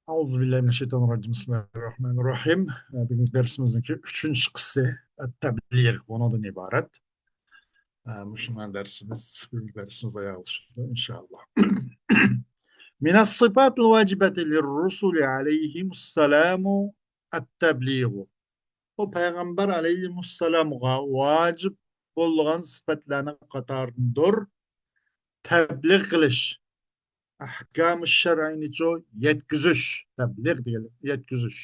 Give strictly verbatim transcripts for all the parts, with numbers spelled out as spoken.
أعوذ بالله من الشيطان الرجيم. بسم الله الرحمن الرحيم. بۈگۈنكى دەرسىمىزنىڭكى ئۈچىنچى قىسمى، التبليغ، بۇنىڭدىن ئىبارەت. مۇشۇ بىلەن دەرسىمىز، بۈگۈنكى دەرسىمىز ئاياغلىشىدۇ، ئىنشائاللا. من الصفات الواجبة للرسل عليهم السلام التبليغ. بۇ پەيغەمبەر ئەلەيھىمۇسسالامغا ۋاجىپ بولغان سۈپەتلەرنىڭ قاتارىدىندۇر تەبلىغ قىلىش. ئەھكامۇ شەرئىنىچۇ؟ يەتكۈزۈش. تەبلىغ دېگەن يەتكۈزۈش.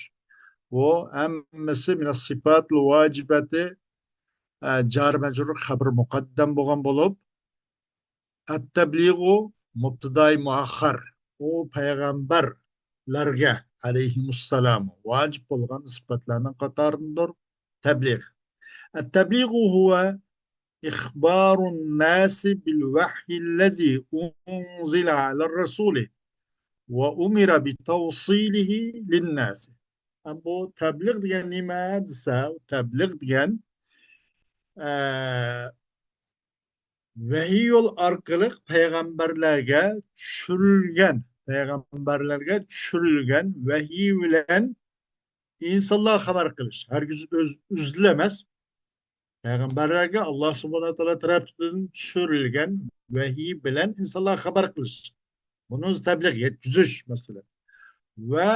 بۇ ھەممىسى من الصفات الواجبة، ئە، جار مەجرۇر خەبىرى مۇقەددەم بولغان بولۇپ، التبليغ مۇبتىدائى مۇئەخخەر. ئۇ پەيغەمبەرلەرگە ئەلەيھىمۇسسالام ۋاجىپ بولغان سۈپەتلەرنىڭ قاتارىدىندۇر تەبلىغ. التبليغ هو إخبار الناس بالوحي الذي أنزل على الرسول وأمر بتوصيله للناس. بۇ تەبلىغ دېگەن نېمە دېسە، تەبلىغ دېگەن، ئە، ۋەھىي يول ئارقىلىق پەيغەمبەرلەرگە چۈشۈرۈلگەن، پەيغەمبەرلەرگە چۈشۈرۈلگەن ۋەھىي بىلەن ئىنسانلارغا خەۋەر قىلىش. ھەرگىز ئۆز، ئۆزىدىن ئەمەس. پەيغەمبەرلەرگە ئاللا سۇبھانەھۇ ۋە تائالا تەرەپتىن چۈشۈرۈلگەن ۋەھىي بىلەن ئىنسانلارغا خەۋەر قىلىش. بۇنى ئۆزى تەبلىغ، يەتكۈزۈش، مەسىلەن. ۋە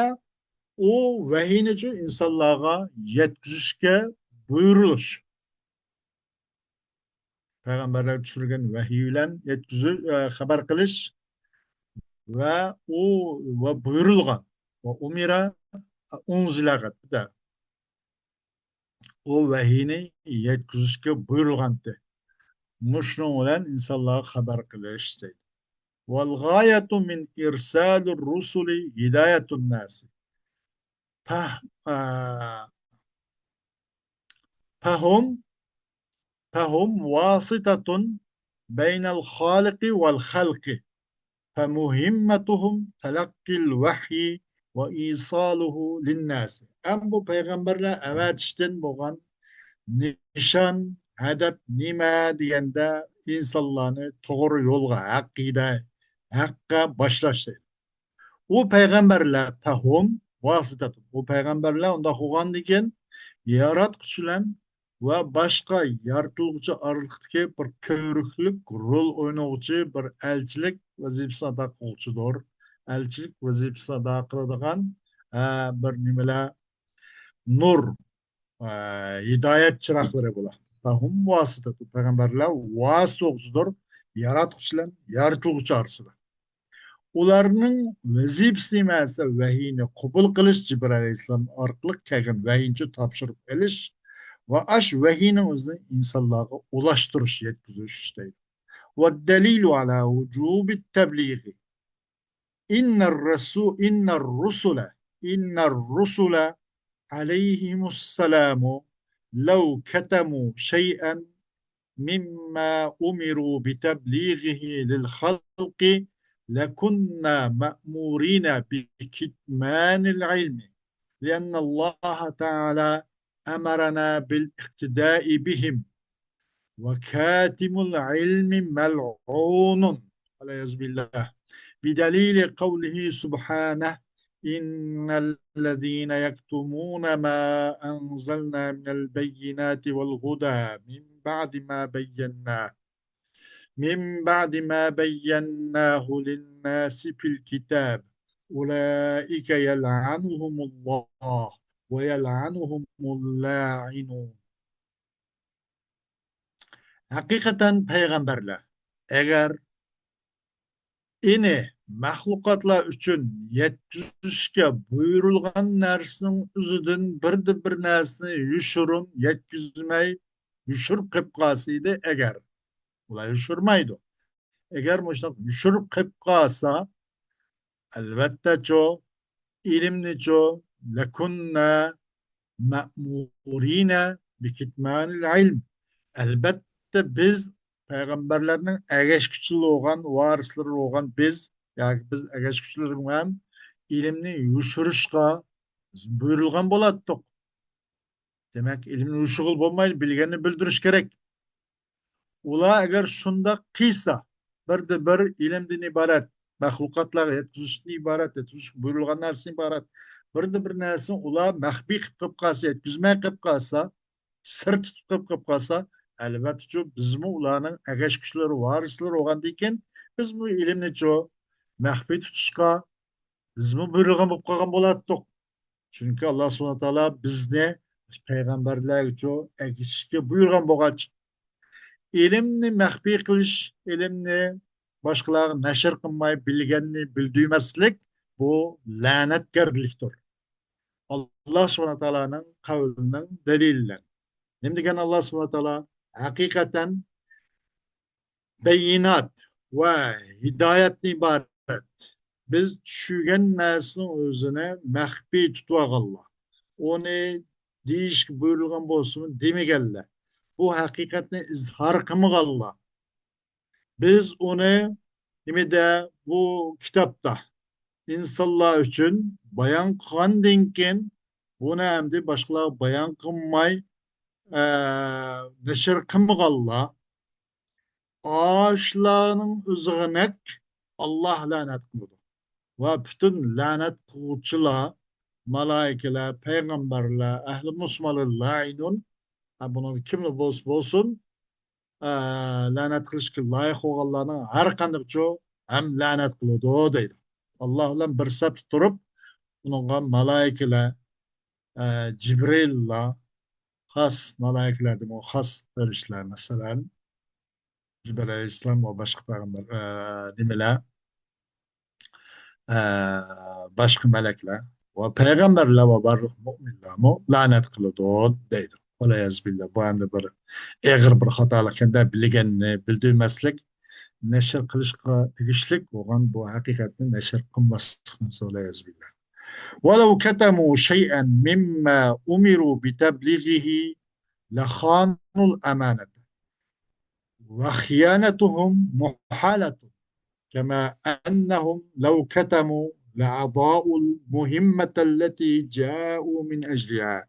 ئۇ ۋەھىينىچۇ ئىنسانلارغا يەتكۈزۈشكە بۇيرۇلۇش. پەيغەمبەرلەرگە چۈشۈرگەن ۋەھىي بىلەن يەتكۈزۈ-، ئە، خەۋەر قىلىش ۋە ئۇ، ۋە بۇيرۇلغان، ۋە ئۇمىرە، ئۇنزىلە، ئۇ ۋەھىينى يەتكۈزۈشكە بۇيرۇلغانتى. مۇشۇنىڭ بىلەن ئىنسانلارغا خەۋەر قىلىش دەيدۇ. والغاية من إرسال الرسل هداية الناس. پە-، ئە، پەھۇم، پەھۇم ۋاسىتەتۇن بەينەل خالىقى ۋەل خەلقى. فمهمتهم تلقي الوحي وإيصاله للناس. ئەم بۇ پەيغەمبەرلەر ئەۋەتىشتىن بولغان نىشان، ھەدەپ نېمە دېگەندە، ئىنسانلارنى توغرا يولغا، ھەق ھىدايە، ھەققە باشلاش دەيدۇ. ئۇ پەيغەمبەرلەر، پەھۇم ۋاسىتەتۇن، ئۇ پەيغەمبەرلەر ئۇنداق بولغاندىن كېيىن، ياراتقۇچى بىلەن ۋە باشقا يارىتىلغۇچى ئارىلىقتىكى بىر كۆۋرۈكلۈك رول ئوينىغۇچى، بىر ئەلچىلىك ۋەزىپىسىنى ئادا قىلغۇچىدۇر. ئەلچىلىك ۋەزىپىسىنى ئادا قىلىدىغان، ئە، بىر نېمىلەر، نۇر، ئە، ھىدايەت چىراغلىرى بۇلار. فەھۇم ۋاسىتەتۇ، پەيغەمبەرلەر ۋاسىتە بولغۇچىدۇر، ياراتقۇچى بىلەن يارىتىلغۇچى ئارىسىدا. ئۇلارنىڭ ۋەزىپىسى نېمە دېسە، ۋەھىينى قوبۇل قىلىش، جىبرىئىل ئەلەيھىسسالام ئارقىلىق كەلگەن ۋەھىينى تاپشۇرۇپ ئېلىش ۋە ئاش ۋەھىينىڭ ئۆزىنى ئىنسانلارغا ئۇلاشتۇرۇش، يەتكۈزۈش دەيدۇ. والدليل على وجوب التبليغ إن الرسو-، إن الرسل، إن الرسل عليهم السلام لو كتموا شيئا مما أمروا بتبليغه للخلق لكنا مأمورين بكتمان العلم، لأن الله تعالى أمرنا بالاقتداء بهم، وكاتم العلم ملعون، والعياذ بالله، بدليل قوله سبحانه: إن الذين يكتمون ما أنزلنا من البينات والهدى من بعد ما بيناه، من بعد ما بيناه للناس في الكتاب، أولئك يلعنهم الله ويلعنهم اللاعنون. ھەقىقەتەن پەيغەمبەرلەر، ئەگەر ئىنى مەخلۇقاتلار ئۈچۈن يەتكۈزۈشكە بۇيرۇلغان نەرسىنىڭ ئۆزىدىن بىردە بىر نەرسىنى يوشۇرۇن يەتكۈزمەي، يوشۇرۇپ قېلىپ قالسا ئىدى ئەگەر. ئۇلار يوشۇرمايدۇ. ئەگەر مۇشۇنداق يوشۇرۇپ قېلىپ قالسا، ئەلۋەتتەچۇ، ئىلىمنىچۇ، لەكۇننا مەمۇرىنە بىكىتمانىل ئىلم. ئەلۋەتتە، بىز پەيغەمبەرلەرنىڭ ئەگەشكۈچىلىرى بولغان، ۋارىسلىرى بولغان بىز، ياكى بىز ئەگەشكۈچىلىرى ھەم ئىلىمنى يوشۇرۇشقا بۇيرۇلغان بولاتتۇق. دېمەك، ئىلىمنى يوشۇرغىلى بولمايدۇ، بىلگەننى بىلدۈرۈش كېرەك. ئۇلار ئەگەر شۇنداق قىلسا، بىردە بىر ئىلىمدىن ئىبارەت مەخلۇقاتلارغا يەتكۈزۈشتىن ئىبارەت، يەتكۈزۈشكە بۇيرۇلغان نەرسىدىن ئىبارەت. بىردىن بىر نەرسىنى ئۇلار مەخپىي قىلىپ قېلىپ قالسا، يەتكۈزمەي قېلىپ قالسا، سىر تۇتۇپ قېلىپ قالسا، ئەلۋەتتىچۇ، بىزمۇ ئۇلارنىڭ ئەگەشكۈچىلىرى، ۋارىسلىرى بولغاندىن كېيىن، بىزمۇ ئىلىمنىچۇ مەخپىي تۇتۇشقا بىزمۇ بۇيرۇلغان بولۇپ قالغان بولاتتۇق. چۈنكى ئاللا سۇبھانەھۇ ۋە تائالا بىزنى پەيغەمبەرلەرگىچۇ ئەگىشىشكە بۇيرۇغان بولغاچ، ئىلىمنى مەخپىي قىلىش، ئىلىمنى باشقىلارغا نەشر قىلماي، بىلگەننى بىلدۈرمەسلىك، بۇ لەنەتكارلىكتۇر. ئاللا سۇبھانەھۇ ۋە تائالانىڭ قەۋلىنىڭ دەلىلى. نېمە دېگەن ئاللا سۇبھانەھۇ ۋە تائالا؟ ھەقىقەتەن بەييىنات ۋە ھىدايەتتىن ئىبارەت. بىز چۈشۈرگەن نەرسىنىڭ ئۆزىنى مەخپىي تۇتۇۋالغانلار، ئۇنى دېيىشكە بۇيرۇلغان بولسىمۇ دېمىگەنلەر، بۇ ھەقىقەتنى ئىزھار قىلمىغانلار. بىز ئۇنى نېمىدە، بۇ كىتابتا ئىنسانلار ئۈچۈن بايان قىلغاندىن كېيىن، بۇنى ئەمدى باشقىلارغا بايان قىلماي، ئە، نەشر قىلمىغانلار، ئاشۇلارنىڭ ئۆزىگە نەق ئاللا لەنەت قىلىدۇ. ۋە پۈتۈن لەنەت قىلغۇچىلار، مالايىكىلەر، پەيغەمبەرلەر، ئەھلى مۇسۇلمانلار لائىنۇن. ھە، بۇنىڭدا كىملا بولسا بولسۇن، ئە، لەنەت قىلىشقا لايىق بولغانلارنىڭ ھەر قانداقچۇ ھەم لەنەت قىلىدۇ دەيدۇ. ئاللا بىلەن بىر سەپتە تۇرۇپ، ئۇنىڭغا مالايىكىلەر، ئە، جىبرىللار، خاس مالايىكىلەردىمۇ خاس پەرىشتىلەر، مەسىلەن، جىبرىل ئەلەيھىسسالام ۋە باشقا پەيغەمبەر، ئە، نېمىلەر، ئە، باشقا مەلەكلەر ۋە پەيغەمبەرلەر ۋە بارلىق مۆمىنلەرمۇ لەنەت قىلىدۇ دەيدۇ. ۋەلىيەزۇ بىللا، بۇ ئەمدى بىر ئېغىر بىر خاتالىق ئىكەن-دە، بىلگەننى بىلدۈرمەسلىك، نەشر قىلىشقا تېگىشلىك بولغان بۇ ھەقىقەتنى نەشر قىلماسلىقنى سورايمىز بىللە. ولو كتموا شيئا مما أمروا بتبليغه لخانوا الأمانة وخيانتهم محالة كما أنهم لو كتموا لأضاعوا المهمة التي جاءوا من أجلها.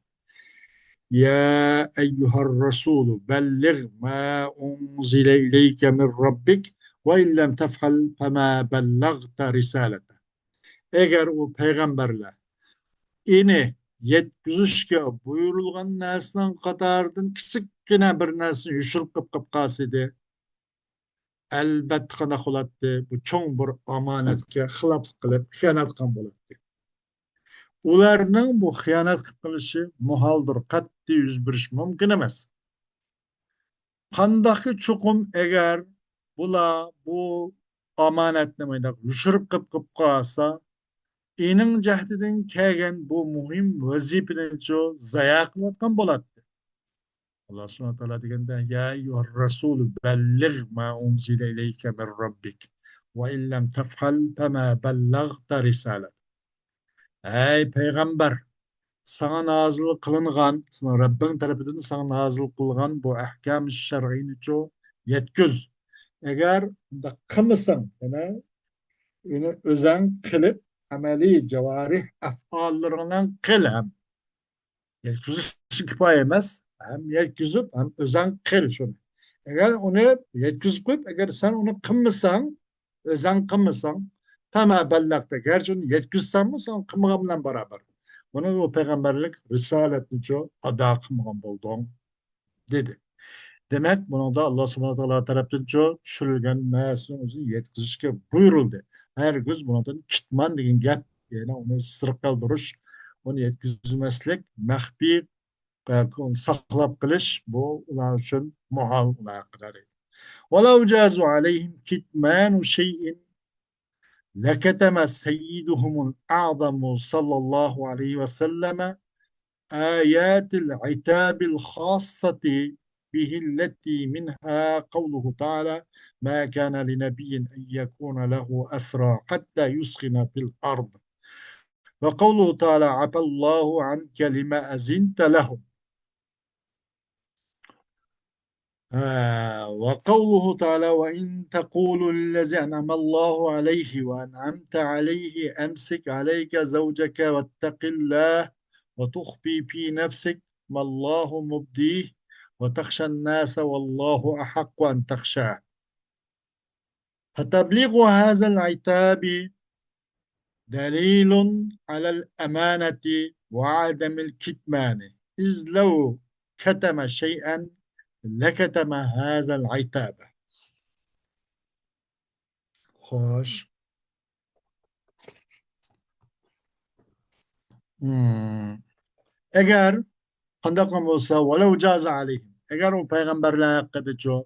يا أيها الرسول بلغ ما أنزل إليك من ربك وإن لم تفعل فما بلغت رسالته. ئەگەر ئۇ پەيغەمبەرلەر ئېنى يەتكۈزۈشكە بۇيرۇلغان نەرسىنىڭ قاتارىدىن كىچىككىنە بىر نەرسىنى يوشۇرۇپ قىلىپ قالسىدى، ئەلۋەتتە قانداق بولاتتى؟ بۇ چوڭ بىر ئامانەتكە خىلاپلىق قىلىپ، خىيانەت قىلغان بولاتتى. ئۇلارنىڭ بۇ خىيانەت قىلىپ قېلىشى مۇھالدۇر، قەتئىي يۈز بېرىشى مۇمكىن ئەمەس. قانداقكى چوقۇم ئەگەر بۇلار بۇ ئامانەتنى مۇنداق يوشۇرۇپ قىلىپ قىلىپ قالسا، ئېنىڭ جەھىتىدىن كەلگەن بۇ مۇھىم ۋەزىپىنىچۇ زايە قىلىۋاتقان بولاتتى. ئاللا سۇبھانەھۇ ۋە تائالا دېگەندە، يا أيها الرسول بلغ ما أنزل إليك من ربك وإن لم تفعل فما بلغت رسالته. ئەي پەيغەمبەر، ساڭا نازىل قىلىنغان، سېنىڭ رەببىڭ تەرىپىدىن ساڭا نازىل قىلغان بۇ ئەھكام شەرئىينىچۇ يەتكۈز. ئەگەر ئۇنداق قىلمىساڭ، يەنە ئۇنى ئۆزەڭ قىلىپ، ئەمەلىي جاۋارىھ ئەفئاللىرىڭ بىلەن قىل ھەم. يەتكۈزۈش كۇپايە ئەمەس، ھەم يەتكۈزۈپ، ھەم ئۆزەڭ قىل شۇنى. ئەگەر ئۇنى يەتكۈزۈپ قويۇپ، ئەگەر سەن ئۇنى قىلمىساڭ، ئۆزەڭ قىلمىساڭ، فما بلغت، گەرچە ئۇنى يەتكۈزسەڭمۇ، سەن قىلمىغان بىلەن باراۋەر. بۇنى ئۇ پەيغەمبەرلىك رىسالەتنىچۇ ئادا قىلمىغان بولدۇڭ، دېدى. دېمەك، بۇنىڭدا ئاللا سۇبھانەھۇ ۋە تائالا تەرەپتىنچۇ چۈشۈرۈلگەن نەرسىنىڭ ئۆزىنى يەتكۈزۈشكە بۇيرۇلدى. ھەرگىز بۇنىڭدىن كىتمان دېگەن گەپ، يەنى ئۇنى سىر قالدۇرۇش، ئۇنى يەتكۈزمەسلىك، مەخپىي، ئە، ساقلاپ قېلىش، بۇ ئۇلار ئۈچۈن مۇھال، ئۇلار ھەققىدە دەيدۇ. ولو جاز عليهم كتمان شيء لكتم سيدهم الأعظم صلى الله عليه وسلم آيات العتاب الخاصة به التي منها قوله تعالى: ما كان لنبي أن يكون له أسرى حتى يثخن في الأرض. وقوله تعالى: عفا الله عنك لما أذنت لهم. آه، وقوله تعالى: وإن تقولوا للذي أنعم الله عليه وأنعمت عليه أمسك عليك زوجك واتق الله وتخفي في نفسك ما الله مبديه وتخشى الناس والله أحق أن تخشاه. فتبليغ هذا العتاب دليل على الأمانة وعدم الكتمان، إذ لو كتم شيئا لكتم هذا العتاب. خوش. مم. ئەگەر قانداق بولسا، ولو جاز عليهم، ئەگەر ئۇ پەيغەمبەرلەر ھەققىدىچۇ،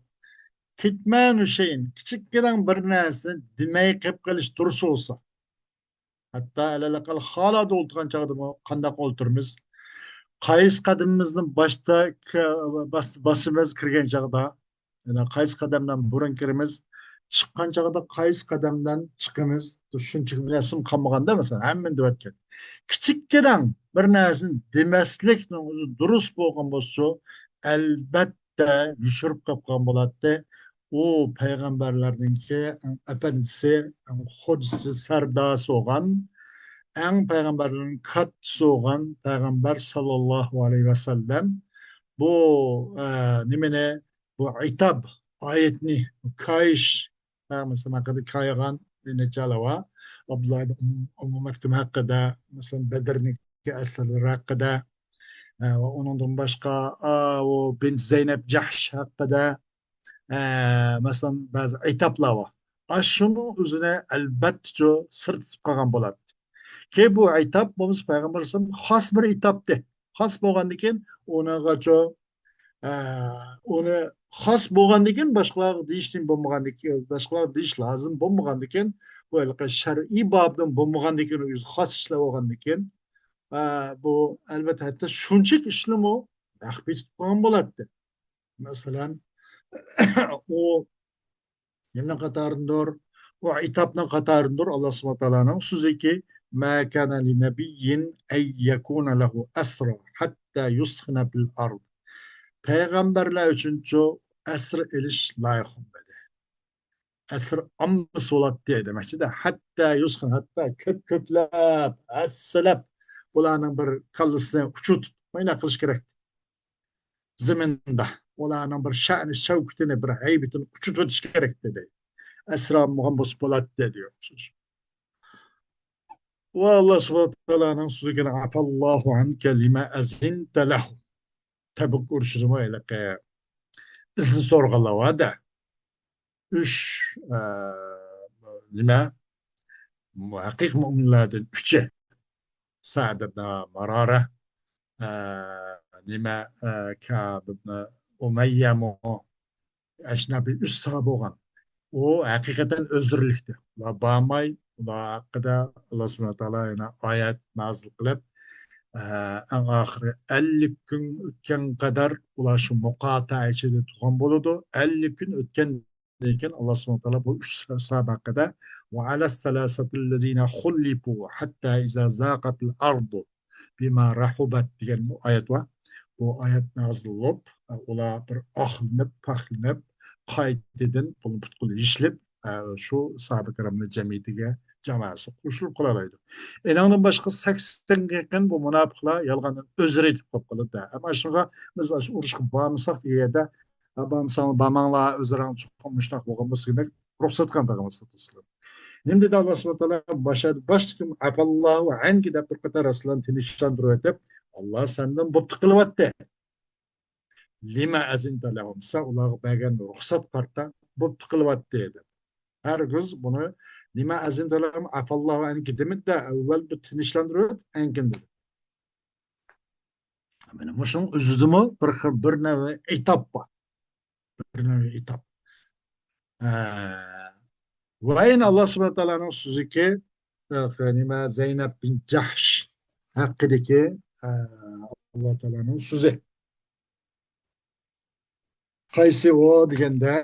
كىتمانۇ شەيئىن، كىچىككىنە بىر نەرسىنى دېمەي قېلىپ قېلىش دۇرۇس بولسا، ھەتتا ئەلەلئەقەل خالىدا ئولتۇرغان چاغدىمۇ قانداق ئولتۇرىمىز؟ قايسى قەدىمىمىزنى باشتا ك-، باس-، باسىمىز كىرگەن چاغدا؟ يەنە قايسى قەدەمدىن بۇرۇن كىرىمىز؟ چىققان چاغدا قايسى قەدەمدىن چىقىمىز؟ شۇنچىلىك بىر نەرسىمۇ قالمىغاندا، مەسىلەن، ھەممىنى دەۋەتكەن. كىچىككىنە بىر نەرسىنى دېمەسلىكنىڭ ئۆزى دۇرۇس بولغان بولسىچۇ، ئەلبەتتە يوشۇرۇپ قاپقان بولاتتى. ئۇ پەيغەمبەرلەرنىڭكى ئەڭ ئەپەندىسى، ئەڭ خوجىسى، سەردارى بولغان، ئەڭ پەيغەمبەرلەرنىڭ كاتتىسى بولغان پەيغەمبەر ساللاللاھۇ ئەلەيھى ۋەسەللەم بۇ، ئە، نېمىنى، بۇ ئىتاب ئايەتنى، كايىش، ھە، مەسىلەن، ھەققىدە كايىغان نەچچە ئەلەۋا، ئابدۇللا ئىبن ئۇم، ئۇممۇ مەكتۇم ھەققىدە، مەسىلەن، بەدرنىڭكى ئەسىرلىرى ھەققىدە، ھە، ۋە ئۇنىڭدىن باشقا، ئا، ئۇ بىنت زەينەپ جەھش ھەققىدە، ئە، مەسىلەن، بەزى ئىتابلار بار. ئاشۇنىڭ ئۆزىنى ئەلبەتتىچۇ سىرت تۇتۇپ قالغان بولاتتى. كېيىن بۇ ئىتاب بولمىسا پەيغەمبەر ئەلەيھىسسالام خاس بىر ئىتابتى. خاس بولغاندىكىن ئۇنىڭغاچۇ، ئە، ئۇنى خاس بولغاندىكىن باشقىلارغا دېيىشتىن بولمىغاندىكىن، باشقىلارغا دېيىش لازىم بولمىغاندىكىن، بۇ ھېلىقى شەرئىي بابدىن بولمىغاندىكىن، ئۆزى خاس ئىشلار بولغاندىكىن، ئە، بۇ ئەلبەتتە ھەتتا شۇنچىلىك ئىشنىمۇ مەخپىي تۇتۇپ قالغان بولاتتى. مەسىلەن، ئۇ نېمىنىڭ قاتارىدىندۇر؟ ئۇ ئىتابنىڭ قاتارىدىندۇر. ئاللا سۇبھانەھۇ ۋە تائالانىڭ سۆزىكى، ما كان لنبي أن يكون له أسرى حتى يثخن في الأرض. پەيغەمبەرلەر ئۈچۈنچۇ ئەسىر ئېلىش لايىق بولمىدى. ئەسىر ئاممىسى بولاتتى دېمەكچىدە. ھەتتا يۇسخىن، ھەتتا كۆپ كۆپلەپ، ھەسسىلەپ ئۇلارنىڭ بىر كاللىسىنى ئۇچۇرتۇپ ماينا قىلىش كېرەك. زېمىندا ئۇلارنىڭ بىر شەنى شەۋكىتىنى، بىر ھەيۋىتىنى ئۇچۇرتۇۋېتىش كېرەك دېدى. ئەسىر ئالمىغان بولسا بولاتتى دېدى. ۋە ئاللا سۇبھانەھۇ ۋە تائالانىڭ سۆزىگە، عەفەللاھۇ ئەنكە لىمە ئەزىنتە لەھۇم. تەبۇك ئۇرۇشىدىمۇ ھېلىقى ئىزىن سورىغانلار بار-دە. ئۈچ، ئە، نېمە، ھەقىقىي مۆمىنلەردىن ئۈچى، سەئد ئىبن مۇرارە، ئە، نېمە، ئە، كەئب ئىبن ئۇمەييەمۇ، ئەشنابى ئۈچ ساھابە بولغان. ئۇ ھەقىقەتەن ئۆزرىلىكتى. ئۇلار بارماي، ئۇلار ھەققىدە ئاللا سۇبھانەھۇ ۋە تائالا يەنە ئايەت نازىل قىلىپ، ئە، ئەڭ ئاخىرى ئەللىك كۈن ئۆتكەن قەدەر ئۇلار شۇ مۇقاتىئە ئىچىدە تۇرغان بولىدۇ. ئەللىك كۈن ئۆتكەندىن كېيىن ئاللا سۇبھانەھۇ ۋە تائالا بۇ ئۈچ ساھابە ھەققىدە، وعلى الثلاثة الذين خلفوا حتى إذا ضاقت الأرض بما رحبت دېگەن ئايەت بار. بۇ ئايەت نازىل بولۇپ، ئۇلار بىر ئاھلىنىپ، پاخلىنىپ، قايتىدىن قولىنى پۇتقىلى يېشىلىپ، شۇ ساھابە كىرامنىڭ جەمئىيىتىگە، جامائەسىگە قوشۇلۇپ قالالايدۇ. ئېنىڭدىن باشقا سەكسەنگە يېقىن بۇ مۇناپىقلار يالغاندىن ئۆزرە ئېيتىپ قاپ قالىدۇ. ئەمما شۇڭا بىز ئاشۇ ئۇرۇشقا بارمىساق، يەردە، بارمىساڭلار بارماڭلار، ئۆزئارا چوقۇم مۇشۇنداق بولغان بولسا دېمەك، رۇخسەت قىلغان پەيغەمبەر سەللەللاھۇ ئەلەيھى ۋەسەللەم. نېمە دېدى ئاللا سۇبھانەھۇ ۋە تائالا؟ باشا-، باشتىكى ئەپەللاھۇ ئەنكى دەپ بىر قاتار رەسۇللارنى تىنچلاندۇرۇۋېتىپ، ئاللا سەندىن بوپتۇ قىلىۋەتتى. لىمە ئەزىنتە لەھۇم، سەن ئۇلارغا بەرگەن رۇخسەت قارىتا بوپتۇ قىلىۋەتتى دەپ. ھەرگىز بۇنى لىمە ئەزىنتە لەھۇم ئەپەللاھۇ ئەنكى دېمىدى-دە، ئەۋۋەل بىر تىنچلاندۇرۇۋېتىپ، ئەنكىن دېدى. مانا مۇشۇنىڭ ئۆزىدىمۇ بىر خىل، بىر نەۋە ئىتاب بار. بىر نەۋە ئىتاب. ھە. ۋە يەنە ئاللا سۇبھانەھۇ ۋە تائالانىڭ سۆزىكى، نېمە، زەينەپ بىن جەھش ھەققىدىكى، ئە، ئاللا تائالانىڭ سۆزى. قايسى ئۇ دېگەندە،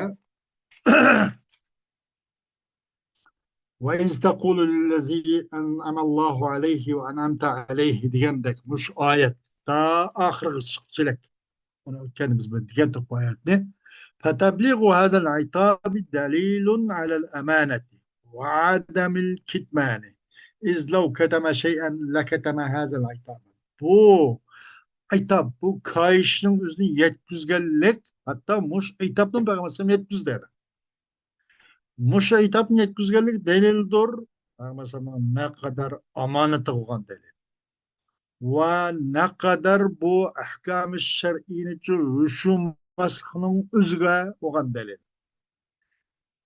وإذ تقول للذي أنعم الله عليه وأنعمت عليه دېگەندەك، مۇشۇ ئايەت تا ئاخىرىغا چىققۇچىلىك. ئۇنى ئۆتكەندە بىز بۇنى دېگەنتۇق بۇ ئايەتنى. فتبليغ هذا العتاب دليل على الأمانة وعدم الكتمان، إذ لو كتم شيئا لكتم هذا العتاب. بۇ ئىتاب، بۇ كايىشنىڭ ئۆزىنى يەتكۈزگەنلىك، ھەتتا مۇشۇ ئىتابنى پەيغەمبەر ئەلەيھىسسالام يەتكۈزدى. مۇشۇ ئېتاپنى يەتكۈزگەنلىك دەلىلدۇر. پەيغەمبەر ئەلەيھىسسالامنىڭ نەقەدەر ئامانىتى بولغان دەلىل. ۋە نەقەدەر بۇ ئەھكامى شەرئىينىچۇ يوشۇرماسلىقنىڭ ئۆزىگە بولغان دەلىل.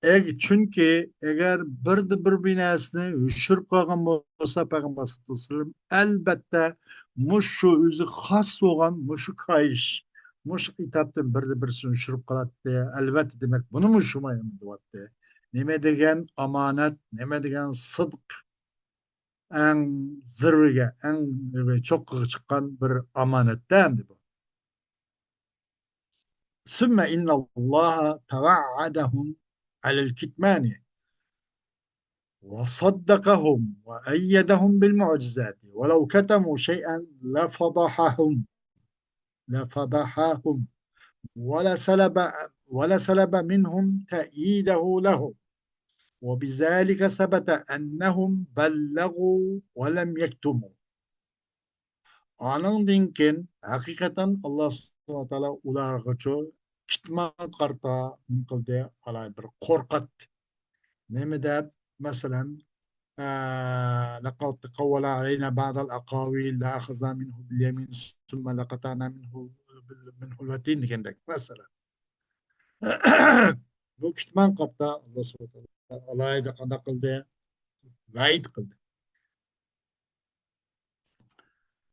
ئەگ-، چۈنكى ئەگەر بىردە بىر بىناسىنى يوشۇرۇپ قالغان بولسا، پەيغەمبەر سەللەللاھۇ ئەلەيھى ۋەسەللەم ئەلبەتتە مۇشۇ ئۆزى خاس بولغان مۇشۇ كايىش، مۇشۇ ئېتاپتىن بىردە بىرسىنى يوشۇرۇپ قالاتتى. ئەلۋەتتە، دېمەك، بۇنىمۇ يوشۇرمايمەن دەۋاتتى. نېمە دېگەن ئامانەت، نېمە دېگەن سىدىق، ئەڭ زىرۋىگە، ئەڭ چوققىغا چىققان بىر ئامانەتتە ئەمدى بۇ. ثم إن الله توعدهم على الكتمان وصدقهم وأيدهم بالمعجزات، ولو كتموا شيئا لفضحهم، لفضحهم، ولسلب، ولسلب منهم تأييده لهم، وبذلك ثبت أنهم بلغوا ولم يكتموا. ئانىڭدىن كېيىن ھەقىقەتەن ئاللا سۇبھانەھۇ ۋە تائالا ئۇلارغىچۇ كىتمان قارىتا نېمە قىلدى؟ ئالاي بىر قورقاتتى. نېمە دەپ؟ مەسىلەن، ئە، لەقەد تقول علينا بعض الأقاويل لأخذنا منه باليمين ثم لقطعنا منه، منه الوتين دېگەندەك، مەسىلەن. بۇ كىتمان قارىتا ئاللا سۇبھانەھۇ ۋە تائالا ئالاھىدە قانداق قىلدى؟ ۋەئىد قىلدى.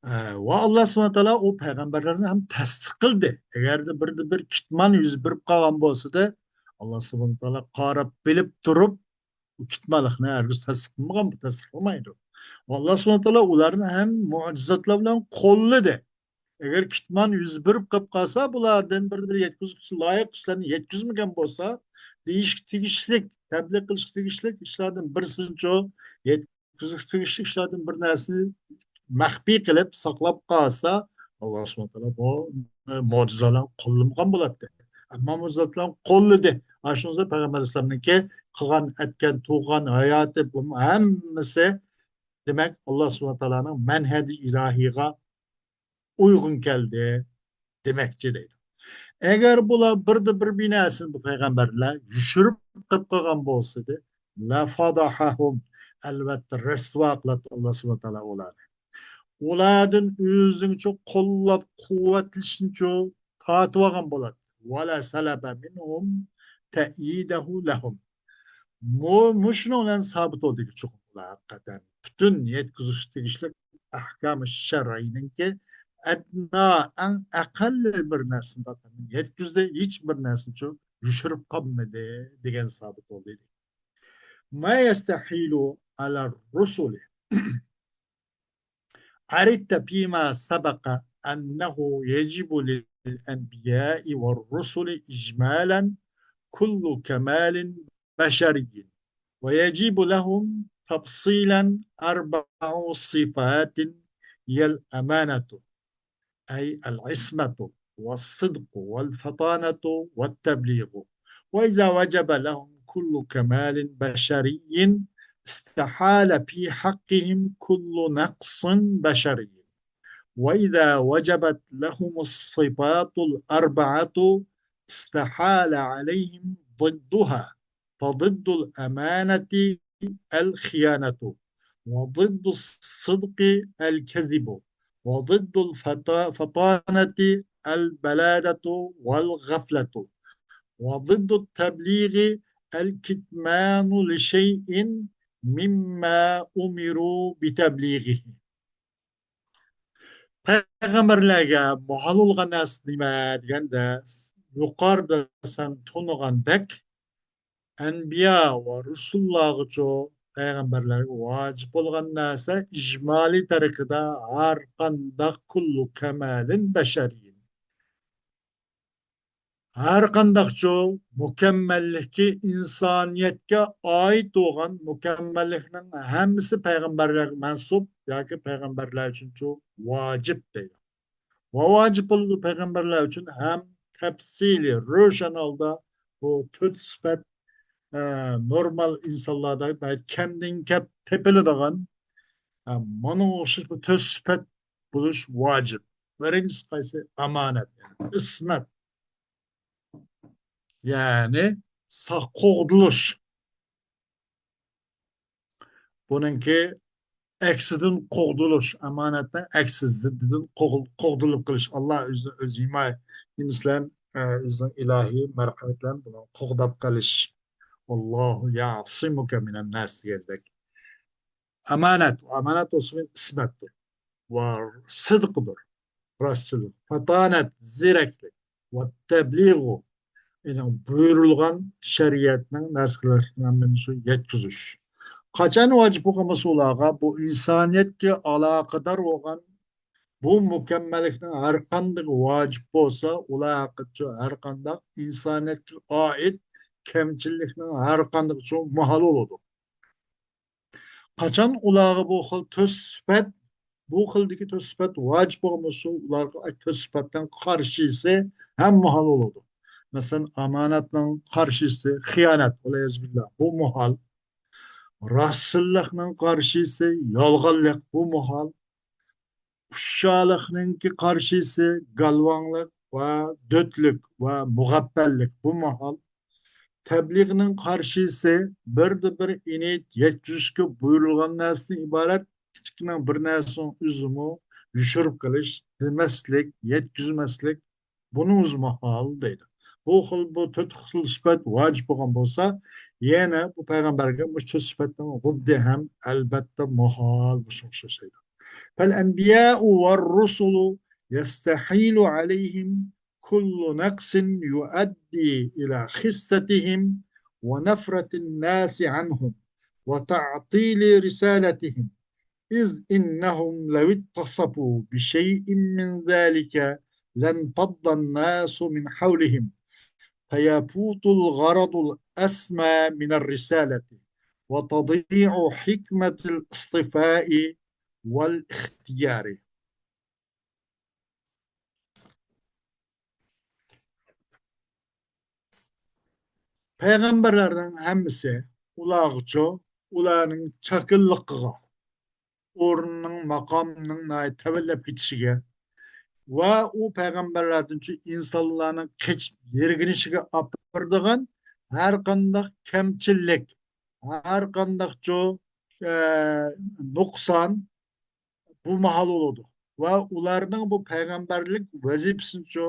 ئە، ۋە ئاللا سۇبھانەھۇ ۋە تائالا ئۇ پەيغەمبەرلەرنى ھەم تەستىق قىلدى. ئەگەردە بىردە بىر كىتمان يۈز بېرىپ قالغان بولسىدى، ئاللا سۇبھانەھۇ ۋە تائالا قاراپ بىلىپ تۇرۇپ، ئۇ كىتمانلىقنى ھەرگىز تەستىقلىمىغان، تەستىقلىمايدۇ. ئاللا سۇبھانەھۇ ۋە تائالا ئۇلارنى ھەم مۆجىزاتلار بىلەن قوللىدى. ئەگەر كىتمان يۈز بېرىپ قېلىپ قالسا، بۇلاردىن بىر، بىر يەتكۈزۈشكە لايىق ئىشلارنى يەتكۈزمىگەن بولسا، دېيىشكە تېگىشلىك، تەبلىغ قىلىشقا تېگىشلىك ئىشلاردىن بىرسىنىچۇ، يەتكۈزۈشكە تېگىشلىك ئىشلاردىن بىر نەرسىنى مەخپىي قىلىپ ساقلاپ قالسا، ئاللا سۇبھانەھۇ ۋە تائالا بۇ مۆجىزىلەرنى قوللىمىغان بولاتتى. ئەمما مۆجىزىلەرنى قوللىدى. ئاشۇنىڭ پەيغەمبەر ئەلەيھىسسالامنىڭكى قىلغان، ئەتكەن، تۇغقان ھاياتى، بۇ ھەممىسى، دېمەك، ئاللا سۇبھانەھۇ ۋە تائالانىڭ مەنھەجى ئىلاھىيغا ئۇيغۇن كەلدى دېمەكچى دەيدۇ. ئەگەر بۇلار بىردە بىر بىناسىنى بۇ پەيغەمبەرلەر يوشۇرۇپ قېلىپ قالغان بولسىدى، لەفەدەھەھۇم، ئەلۋەتتە رەسۋا قىلاتتى ئاللا سۇبھانەھۇ ۋە تائالا ئۇلارنى. ئۇلاردىن ئۆزىنىڭچۇ قوللاپ قۇۋۋەتلىشىنىچۇ تارتىۋالغان بولاتتى. ۋەلەسەلەبە مىنھۇم تەئيىدەھۇ لەھۇم. مۇ-، مۇشۇنىڭ بىلەن سابىت بولدىكى، چوقۇم ئۇلار ھەقىقەتەن پۈتۈن يەتكۈزۈشكە تېگىشلىك ئەھكامى شەرئىينىڭكى ئەدنا، ئەڭ ئەقەللىي بىر نەرسىنى يەتكۈزدى، ھېچ بىر نەرسىنىچۇ يوشۇرۇپ قالمىدى دېگەن سابىت بولدى. ما يستحيل على الرسل. عرفت فيما سبق أنه يجب للأنبياء والرسل إجمالا كل كمال بشري، ويجب لهم تفصيلا أربع صفات، هي الأمانة، أي العصمة، والصدق، والفطانة، والتبليغ. وإذا وجب لهم كل كمال بشري، استحال في حقهم كل نقص بشري. وإذا وجبت لهم الصفات الأربعة، استحال عليهم ضدها، فضد الأمانة الخيانة، وضد الصدق الكذب، وضد الفطانة البلادة والغفلة، وضد التبليغ الكتمان لشيء مما أمروا بتبليغه. پەيغەمبەرلەرگە مۇھال بولغان نەرسە نېمە دېگەندە، يۇقىرىدا سەن تونۇغاندەك، ئەنبىيا ۋە رۇسۇللارغىچۇ، پەيغەمبەرلەرگە ۋاجىپ بولغان نەرسە ئىجمالىي تەرىقىدە ھەر قانداق كۇللۇ كامالىن بەشەرىيىن. ھەر قانداقچۇ مۇكەممەللىكى، ئىنسانىيەتكە ئائىت بولغان مۇكەممەللىكنىڭ ھەممىسى پەيغەمبەرلەرگە مەنسۇپ ياكى پەيغەمبەرلەر ئۈچۈنچۇ ۋاجىپ دەيدۇ. ۋە ۋاجىپ بولىدۇ پەيغەمبەرلەر ئۈچۈن ھەم تەپسىلىي، روشەن ھالدا بۇ تۆت سۈپەت، ئە، نورمال ئىنسانلاردا كەمدىن كەپ تېپىلىدىغان، ئە، مانا ئوخشاش بۇ تۆت سۈپەت بولۇش ۋاجىپ. بىرىنچىسى قايسى؟ ئامانەت، يەنى ئىسمەت. يەنى ساق قوغدىلىش. بۇنىڭكى ئەكسىدىن قوغدىلىش، ئامانەتنىڭ ئەكسى زىددىدىن قوغ-، قوغدىلىپ قېلىش. ئاللا ئۆزىنى ئۆزى ھىمايە، نېمىسى بىلەن، ئە، ئۆزىنىڭ ئىلاھىي مەرھەمىتى بىلەن بۇنى قوغداپ قېلىش. «ۋاللاھۇ يەئسىمۇكە مىنەنناس» دېگەندەك. ئامانەت، ئامانەت بولسا ئىسمەتتۇر ۋە سىدقىدۇر، راستچىللىق، فاتانەت، زېرەكلىك، ۋە تەبلىغۇ، يەنى بۇيرۇلغان شەرىئەتنىڭ نەرسىلەرنىڭ ھەممىنى شۇ يەتكۈزۈش. قاچان ۋاجىپ بولغان بولسا ئۇلارغا، بۇ ئىنسانىيەتكە ئالاقىدار بولغان بۇ مۇكەممەللىكنىڭ ھەر قاندىقى ۋاجىپ بولسا، ئۇلار ھەققىدە ھەر قانداق ئىنسانىيەتكە ئائىت كەمچىللىكنىڭ ھەر قاندىقى ماھال بولىدۇ. قاچان ئۇلارغا بۇ خىل تۆت سۈپەت، بۇ خىلدىكى تۆت سۈپەت ۋاجىپ بولغان بولسا، ئۇلارغا تۆت سۈپەتنىڭ قارشىسى ھەم ماھال بولىدۇ. مەسىلەن، ئامانەتنىڭ قارشىسى خىيانەت، ۋەلىيەزۇبىللا، بۇ ماھال. راستچىللىقنىڭ قارشىسى يالغانلىق، بۇ ماھال. ئۇششاقلىقنىڭكى قارشىسى گالۋاڭلىق ۋە دۆتلۈك ۋە مۇغەپپەللىك، بۇ ماھال. تەبلىغنىڭ قارشىسى بىردە بىر ئېنىق يەتكۈزۈشكە بۇيرۇلغان نەرسىدىن ئىبارەت، كىچىككىنە بىر نەرسىنىڭ ئۆزىمۇ يوشۇرۇپ قېلىش، دېمەسلىك، يەتكۈزمەسلىك، بۇنىڭ ئۆزى ماھال دەيدۇ. بۇ خىل، بۇ تۆت خىل سۈپەت ۋاجىپ بولغان بولسا، يەنە بۇ پەيغەمبەرگە مۇشۇ تۆت سۈپەتنىڭ خۇددى ھەم ئەلۋەتتە ماھال، مۇشۇ ئوخشاش دەيدۇ. فالأنبياء والرسل يستحيل عليهم كل نقص يؤدي إلى خستهم ونفرة الناس عنهم وتعطيل رسالتهم، إذ إنهم لو اتصفوا بشيء من ذلك لانفض الناس من حولهم، فيفوت الغرض الأسمى من الرسالة، وتضيع حكمة الاصطفاء والاختيار. پەيغەمبەرلەرنىڭ ھەممىسى ئۇلارغىچۇ، ئۇلارنىڭ چاكىنىلىقىغا، ئورنىنىڭ، ماقامنىڭ ناھايىتى تۆۋەنلەپ كېتىشىگە ۋە ئۇ پەيغەمبەرلەردىنچۇ ئىنسانلارنىڭ قېچىپ يىرگىنىشىگە ئاپىرىدىغان ھەر قانداق كەمچىللىك، ھەر قانداقچۇ، ئە، نۇقسان، بۇ ماھال بولىدۇ. ۋە ئۇلارنىڭ بۇ پەيغەمبەرلىك ۋەزىپىسىنىچۇ،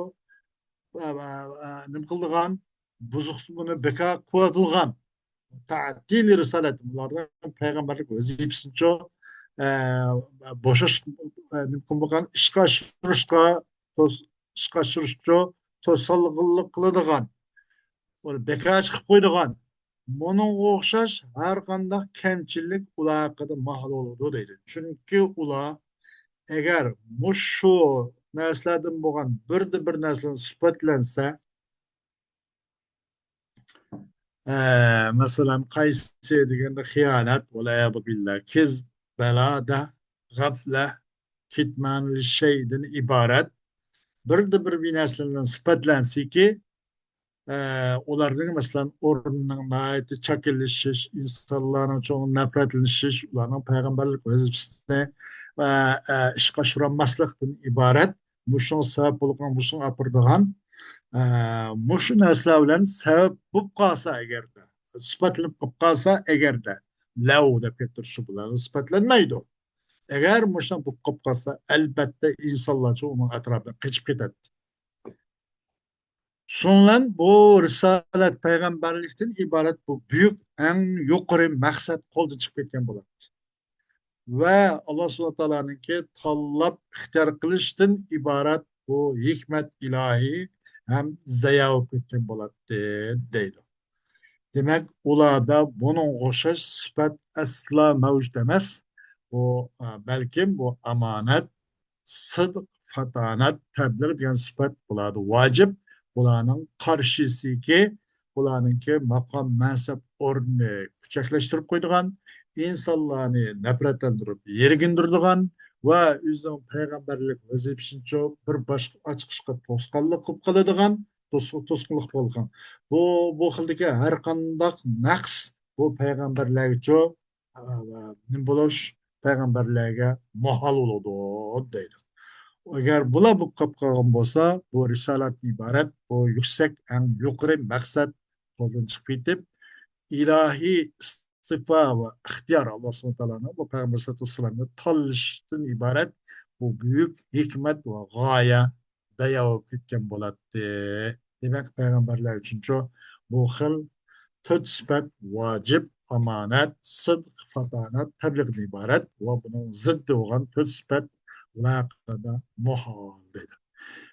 ئە، ئە، ئە، نېمە قىلىدىغان، بۇزۇق، بۇنى بىكار قىلىۋېتىدىغان، تەتىل رىسالەت، ئۇلارنىڭ پەيغەمبەرلىك ۋەزىپىسىنىچۇ، ئە، بوشاش، ئە، نېمە قىلىدىغان، ئىشقا ئاشۇرۇشقا، توس-، ئىشقا ئاشۇرۇشچۇ، توسالغۇلۇق قىلىدىغان، ئۇنى بىكار چىقىپ قويىدىغان، بۇنىڭغا ئوخشاش ھەر قانداق كەمچىللىك ئۇلار ھەققىدە ماھال بولىدۇ دەيدۇ. چۈنكى ئۇلار ئەگەر مۇشۇ نەرسىلەردىن بولغان بىردە بىر نەرسىدىن سۈپەتلەنسە، ئە، مەسىلەن، قايسى دېگەندە خىيانەت، ۋەلئىياذۇ بىللا، كىز، بەلادە، غەپلە، كىتمان لىشەيدىن ئىبارەت بىردە بىر بىر نەرسىلەر بىلەن سۈپەتلەنسىكى، ئە، ئۇلارنىڭ، مەسىلەن، ئورنىنىڭ ناھايىتى چاكىلىشىش، ئىنسانلارنىڭ چوڭ نەپرەتلىنىشىش، ئۇلارنىڭ پەيغەمبەرلىك ۋەزىپىسىنى، ئە، ئە، ئىشقا ئاشۇرالماسلىقتىن ئىبارەت. مۇشۇنىڭ سەۋەب بولغان، مۇشۇنىڭ ئاپىرىدىغان، ئە، مۇشۇ نەرسىلەر بىلەن سەۋەب بولۇپ قالسا ئەگەردە، سۈپەتلىنىپ قالىپ قالسا ئەگەردە، لەۋ دەپ كەتتۇرۇش بۇلارنى سۈپەتلەنمەيدۇ. ئەگەر مۇشۇنداق بولۇپ قالىپ قالسا، ئەلبەتتە ئىنسانلارچۇ ئۇنىڭ ئەتراپىدىن قېچىپ كېتەتتى. شۇنىڭ بىلەن بۇ رىسالەت پەيغەمبەرلىكتىن ئىبارەت بۇ بۈيۈك، ئەڭ يۇقىرى مەقسەت قولدىن چىقىپ كەتكەن بولاتتى. ۋە ئاللا سۇبھانەھۇ ۋە تائالانىڭكى تاللاپ ئىختىيار قىلىشتىن ئىبارەت بۇ ھېكمەت ئىلاھىي ھەم زايا بولۇپ كەتكەن بولاتتى، دەيدۇ. دېمەك، ئۇلاردا بۇنىڭغا ئوخشاش سۈپەت ئەسلا مەۋجۇت ئەمەس. بۇ، ئە، بەلكىم بۇ ئامانەت، سىدىق، فاتانەت، تەبلىغ دېگەن سۈپەت بۇلاردا ۋاجىپ. بۇلارنىڭ قارشىسىكى، بۇلارنىڭكى ماقام، مەنسەپ، ئورنىنى پۈچەكلەشتۈرۈپ قويىدىغان، ئىنسانلارنى نەپرەتلەندۈرۈپ، يىرگىندۈرىدىغان ۋە ئۆزىنىڭ پەيغەمبەرلىك ۋەزىپىسىنىچۇ بىر باشقا ئاچىقىشقا توسقانلىق قىلىپ قالىدىغان، توس-، توسقۇنلۇق بولغان. بۇ، بۇ خىلدىكى ھەر قانداق نەقىس بۇ پەيغەمبەرلەرگىچۇ، ئە، نېمە بولۇش، پەيغەمبەرلەرگە ماھال بولىدۇ دەيدۇ. ئەگەر بۇلار بولۇپ قاپ قالغان بولسا، بۇ رىسالەتتىن ئىبارەت بۇ يۈكسەك، ئەڭ يۇقىرى مەقسەت قولدىن چىقىپ كېتىپ، ئىلاھىي سىفا ۋە ئىختىيار، ئاللا سۇبھانەھۇ ۋە تائالانىڭ بۇ پەيغەمبەر سەللەللاھۇ ئەلەيھى ۋەسەللەمنى تاللىشىدىن ئىبارەت بۇ بۈيۈك ھېكمەت ۋە غايە دەياۋ كەتكەن بولاتتى. دېمەك، پەيغەمبەرلەر ئۈچۈنچۇ بۇ خىل تۆت سۈپەت ۋاجىپ، ئامانەت، سىدىق، پاتانەت، تەبلىغدىن ئىبارەت ۋە بۇنىڭ زىددى بولغان تۆت سۈپەت ۋەقەدە مۇھال دەيدۇ.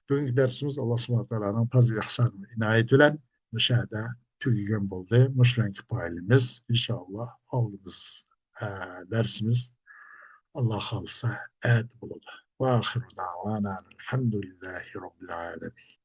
بۈگۈنكى دەرسىمىز ئاللا سۇبھانەھۇ ۋە تائالانىڭ پەزلى ئىھسانى ۋە ئىنايىتى بىلەن مۇشۇ يەردە تۈگىگەن بولدى. مۇشۇلەرنى كۇپايىلىمىز. ئىنشائاللا ئالدىمىز، ئە، دەرسىمىز ئاللا خالىسا ئەتە بولىدۇ. وآخر دعوانا الحمد لله رب العالمين.